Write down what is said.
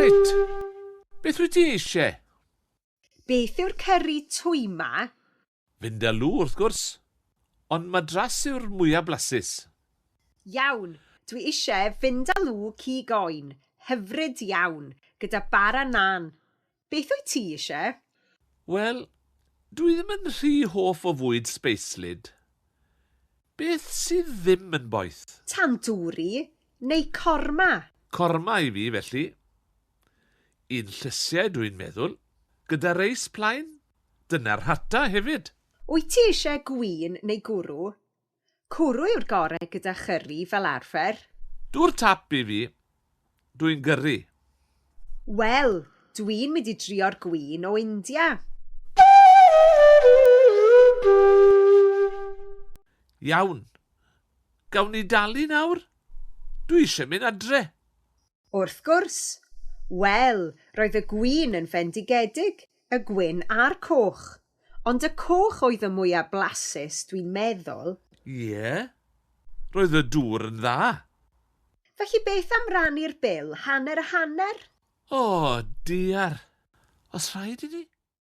Reit, beth wyt ti eisiau? Beth yw'r cyrri twyma? Vindaloo, wrth gwrs. Ond madras yw'r mwyaf blasus. Iawn, dwi eisiau Vindaloo cig oen, hyfryd iawn, gyda bara naan. Beth wyt ti eisiau? Wel, dwi ddim yn rhy hoff o fwyd sbeislyd. Beth sydd ddim yn boeth? Tandoori neu korma? Korma i fi, felly. Un llysiau, dwi'n meddwl. Gyda reis plaen. Dyna'r rhata hefyd. Wyt ti eisiau gwin neu gwrw? Cwrw yw'r gorau gyda chyrri fel arfer. Dŵr tap i fi. Dwi'n gyrru. Wel, dwi'n mynd i drio'r gwin o India. Iawn. Gawn ni dalu nawr? Dwi eisiau mynd adre. Wrth gwrs. Wel, roedd y gwin yn fendigedig, y gwyn a'r coch. Ond y coch oedd y mwyaf blasus, dwi'n meddwl. Ie. Roedd y dŵr yn dda. Felly beth am rannu'r bil hanner a hanner? O, diar. Oes rhaid i ni?